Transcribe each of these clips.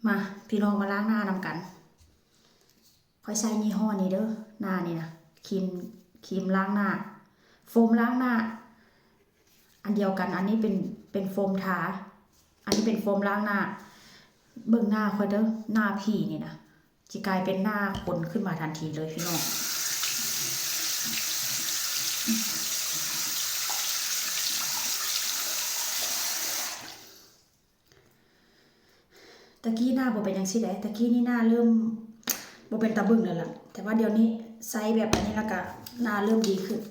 ມາ ພີ່ນ້ອງມາລ້າງໜ້ານຳກັນ. ຂ້ອຍໃຊ້ຍີ່ຫໍ້ນີ້ເດີ ໜ້ານີ້ນະ ຄຣີມ ຄຣີມລ້າງໜ້າ ໂຟມລ້າງໜ້າ ອັນດຽວກັນ. ອັນນີ້ເປັນ ເປັນໂຟມທາ ອັນນີ້ເປັນໂຟມລ້າງໜ້າ. ເບິ່ງໜ້າຂ້ອຍເດີ ໜ້າຜີນີ້ນະ ຊິກາຍເປັນໜ້າຄົນຂຶ້ນມາທັນທີເລີຍພີ່ນ້ອງ. ຕະກີ້ໜ້າບໍ່ເປັນຈັ່ງຊີ້ໃດ໋ ຕະກີ້ນີ້ໜ້າເລີ່ມບໍ່ເປັນຕາເບິ່ງແລ້ວລະ ແຕ່ວ່າດຽວນີ້ໃຊ້ແບບອັນນີ້ແລ້ວກະໜ້າເລີ່ມດີຂຶ້ນ.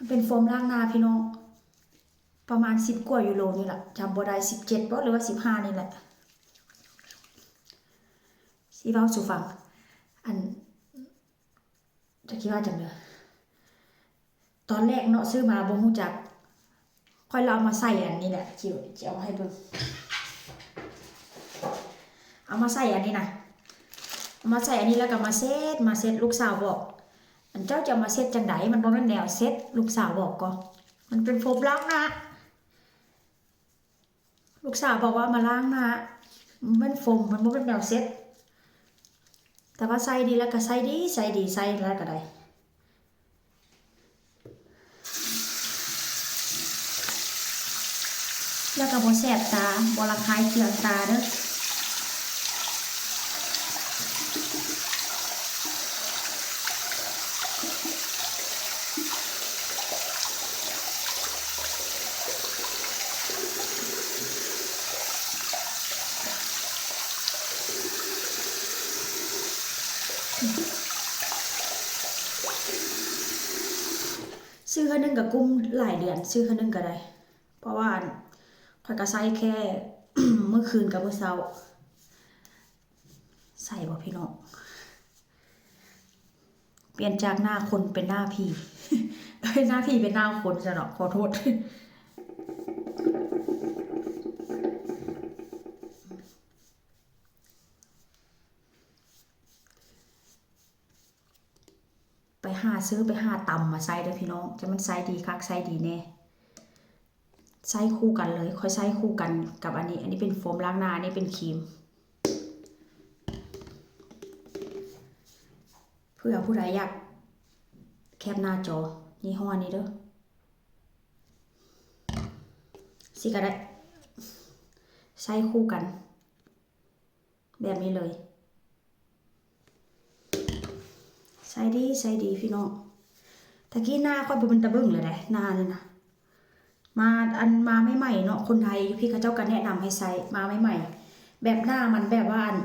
ເປັນໂຟມລ້າງໜ້າພີ່ນ້ອງ ປະມານສິບກວ່າຢູໂຣນີ້ລະ ຈຳບໍ່ໄດ້ ສິບເຈັດບໍ ຫຼືວ່າສິບຫ້ານີ້ແຫຼະ. ຊິເວົ້າສູ່ຟັງ ອັນ ຈັກຊິວ່າຈັ່ງໃດ ຕອນແລກເນາະ ຊື້ມາບໍ່ຮູ້ຈັກ ຂ້ອຍລະເອົາມາໃສ່ອັນນີ້ແຫຼະ ຊິ ຊິເອົາໃຫ້ເບິ່ງ ເອົາມາໃສ່ອັນນີ້ນະ ເອົາມາໃສ່ອັນນີ້ ແລ້ວກໍມາເຊັດ ມາເຊັດ ລູກສາວບອກ ອັນເຈົ້າຈະເອົາມາເຊັດຈັ່ງໃດ ມັນບໍ່ແມ່ນແນວເຊັດ ລູກສາວບອກກໍ ມັນເປັນໂຟມລ້າງໜ້າ. ລູກສາວບອກວ່າມາລ້າງໜ້າ ມັນເປັນໂຟມ ມັນບໍ່ແມ່ນແນວເຊັດ ແຕ່ວ່າໃຊ້ດີແລ້ວກໍໃຊ້ດີ ໃຊ້ດີ ໃຊ້ແລ້ວກໍໄດ້ ແລ້ວກໍບໍ່ແສບຕາ ບໍ່ລະຄາຍເຄືອງຕາເດີ. ຊື້ເທື່ອໜຶ່ງກໍກຸ້ມຫຼາຍເດືອນ ຊື້ເທື່ອໜຶ່ງກໍໄດ້ ເພາະວ່າ ອັນ ຂ້ອຍກໍໃຊ້ແຄ່ມື້ຄືນກັບມື້ເຊົ້າ. ໃສ່ບໍ່ພີ່ນ້ອງ ປ່ຽນຈາກໜ້າຄົນເປັນໜ້າຜີ ເອີຍ ໜ້າຜີເປັນໜ້າຄົນຊະເນາະ ຂໍໂທດ. ໄປຫາຊື້ໄປຫາຕຳມາໃຊ້ເດີພີ່ນ້ອງ ຈັ່ງມັນໃຊ້ດີຄັກໃຊ້ດີແນ່. ໃຊ້ຄູ່ກັນເລີຍ ຂ້ອຍໃຊ້ຄູ່ກັນກັບອັນນີ້ ອັນນີ້ເປັນໂຟມລ້າງໜ້າ ອັນນີ້ເປັນຄຣີມ. ເພື່ອຜູ້ໃດຢາກແຄບໜ້າຈໍ ຍີ່ຫໍ້ນີ້ເດີ ຊິກະໄດ້ ໃຊ້ຄູ່ກັນແບບນີ້ເລີຍ. ໃຊ້ດີ ໃຊ້ດີພີ່ນ້ອງ ຕະກີ້ໜ້າຂ້ອຍບໍ່ເປັນຕາເບິ່ງເລີຍເດ້ ໜ້ານີ້ນະ ມາ ອັນ ມາໃໝ່ໆເນາະ ຄົນໄທຢູ່ພີ້ເຂົາເຈົ້າກໍແນະນຳໃຫ້ໃຊ້ ມາໃໝ່ໆ ແບບໜ້າມັນແບບວ່າ ອັນ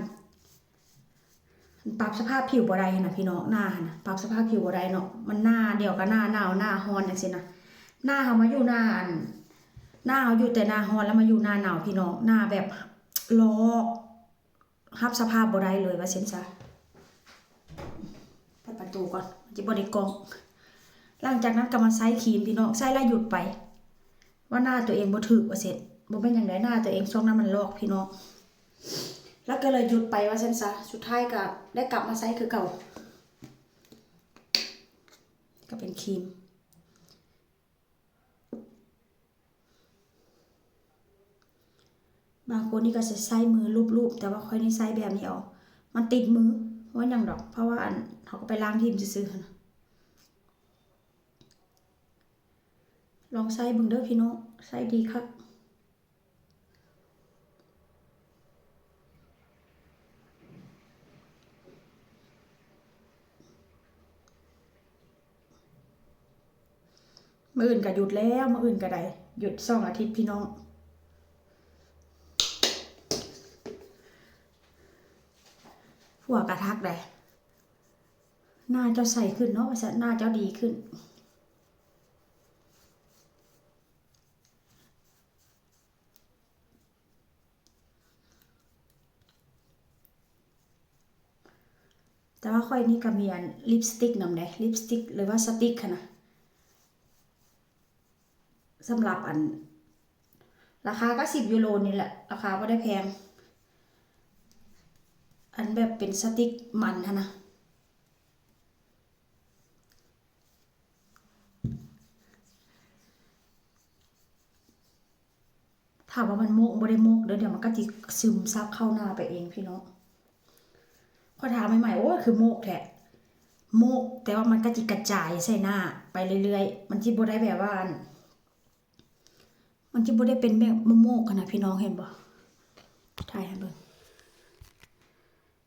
ປັບສະພາບຜິວບໍ່ໄດ້ຫັ້ນນະພີ່ນ້ອງ ໜ້າຫັ້ນນະ ປັບສະພາບຜິວບໍ່ໄດ້ເນາະ ມັນໜ້າດຽວກໍໜ້າໜາວໜ້າຮ້ອນຈັ່ງຊີ້ນະ ໜ້າເຮົາມາຢູ່ໜ້າ ອັນ ໜ້າເຮົາຢູ່ແຕ່ໜ້າຮ້ອນ ແລ້ວມາຢູ່ໜ້າໜາວພີ່ນ້ອງ ໜ້າແບບລອກ ຮັບສະພາບບໍ່ໄດ້ເລີຍວ່າຊັ້ນຊະ. ເປີດປະຕູກ່ອນ ມັນຊິບໍ່ໄດ້ກ້ອງ. ຫຼັງຈາກນັ້ນກໍມາໃຊ້ຄຣີມພີ່ນ້ອງ ໃຊ້ແລ້ວຢຸດໄປ ວ່າໜ້າຕົວເອງບໍ່ຖືກວ່າຊັ້ນ. ບໍ່ແມ່ນຫຍັງໃດ ໜ້າຕົວເອງຊ່ວງນັ້ນມັນລອກພີ່ນ້ອງ ແລ້ວກໍເລີຍຢຸດໄປວ່າຊັ້ນຊະ. ສຸດທ້າຍກໍໄດ້ກັບມາໃຊ້ຄືເກົ່າ ກໍເປັນຄຣີມ. ບາງຄົນນີ້ກໍຊິໃຊ້ມືລູບໆ ແຕ່ວ່າຂ້ອຍນີ້ໃຊ້ແບບນີ້ເອົາ ມັນຕິດມື. ບໍ່ຫຍັງດອກ ເພາະວ່າ ອັນ ເຮົາກໍໄປລ້າງຖິ້ມຊື່ໆ ຫັ້ນນະ. ລອງໃຊ້ເບິ່ງເດີພີ່ນ້ອງ ໃຊ້ດີຄັກ. ມື້ອື່ນກໍຢຸດແລ້ວ ມື້ອື່ນກໍໄດ້ຢຸດສອງອາທິດພີ່ນ້ອງ. ຜົວກໍທັກໄດ໋ ໜ້າເຈົ້າໃສຂຶ້ນເນາະ ວ່າຊັ້ນ ໜ້າເຈົ້າດີຂຶ້ນ. ແຕ່ວ່າຂ້ອຍນີ້ກໍມີອັນລິບສະຕິກນຳເດ້ ລິບສະຕິກ ຫຼືວ່າສະຕິກຫັ້ນນະ ສຳລັບອັນ ລາຄາກໍສິບຢູໂຣນີ້ແຫຼະ ລາຄາບໍ່ໄດ້ແພງ ອັນແບບເປັນສະຕິກມັນຫັ້ນນະ. ຖາມວ່າມັນໂມກ ບໍ່ໄດ້ໂມກເດີ້ ດຽວມັນກໍຊິຊຶມຊາບເຂົ້າໜ້າໄປເອງພີ່ນ້ອງ. ຂ້ອຍທາໃໝ່ໆ ໂອ້ຍ ຄືໂມກແທ້ ໂມກ ແຕ່ວ່າມັນກໍຊິກະຈາຍໃສ່ໜ້າໄປເລື້ອຍໆ ມັນຊິບໍ່ໄດ້ແບບວ່າ ອັນ ມັນຊິບໍ່ໄດ້ເປັນແບບໂມກໆ ຫັ້ນນະພີ່ນ້ອງ ເຫັນບໍ່? ຖ່າຍໃຫ້ເບິ່ງ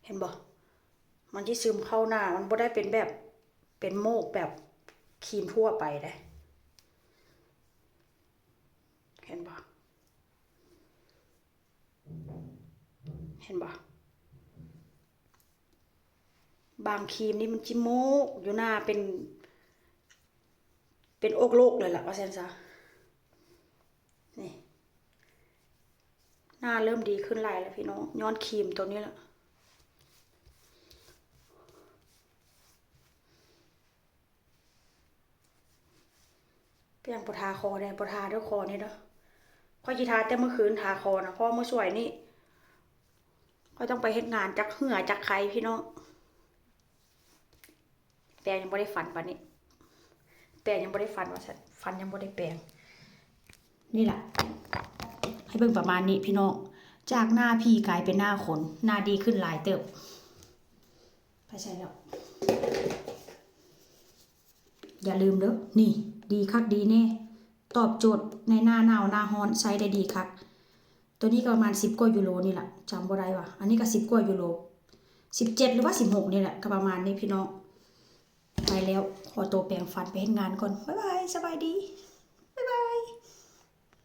ເຫັນບໍ່? ມັນຊິຊຶມເຂົ້າໜ້າ ມັນບໍ່ໄດ້ເປັນແບບ ເປັນໂມກແບບຄຣີມທົ່ວໄປເດ້ ເຫັນບໍ່? ເຫັນບໍ່? ບາງຄຣີມນີ້ມັນຊິໂມກຢູ່ໜ້າເປັນ ເປັນໂອກໂລກເລີຍລະ ວ່າຊັ້ນຊະ. ນີ້ ໜ້າເລີ່ມດີຂຶ້ນຫຼາຍແລ້ວພີ່ນ້ອງ ຍ້ອນຄຣີມໂຕນີ້ລະ. ເປັນຫຍັງບໍ່ທາຄໍແດ່? ບໍ່ທາເດີ້ຄໍນີ້ເດີ້. ຂ້ອຍຊິທາແຕ່ມື້ຄືນ ທາຄໍນະ ເພາະວ່າມື້ສວຍນີ້ ຂ້ອຍຕ້ອງໄປເຮັດງານ ຈັກເຫື່ອຈັກໄຄພີ່ນ້ອງ. ແປງຍັງບໍ່ໄດ້ຝັນປານນີ້ ແປງຍັງບໍ່ໄດ້ຝັນວ່າຊັ້ນ ຝັນຍັງບໍ່ໄດ້ແປງ. ນີ້ລະ ໃຫ້ເບິ່ງປະມານນີ້ພີ່ນ້ອງ ຈາກໜ້າຜີກາຍເປັນໜ້າຄົນ ໜ້າດີຂຶ້ນຫຼາຍເຕີບ. ໄປໃສ່ແລ້ວ ຢ່າລືມເດີ້ ນີ້ ດີຄັກດີແນ່ ຕອບໂຈດໃນໜ້າໜາວໜ້າຮ້ອນ ໃຊ້ໄດ້ດີຄັກ. ໂຕນີ້ກໍປະມານສິບກວ່າຢູໂຣນີ້ລະ ຈຳບໍ່ໄດ້ວ່າ ອັນນີ້ກໍສິບກວ່າຢູໂຣ ສິບເຈັດ ຫຼືວ່າສິບຫົກນີ້ແຫຼະ ກໍປະມານນີ້ພີ່ນ້ອງ. ໄປແລ້ວ ຂໍໂຕແປງຟັນໄປເຮັດງານກ່ອນ ບາຍບາຍ ສະບາຍດີ.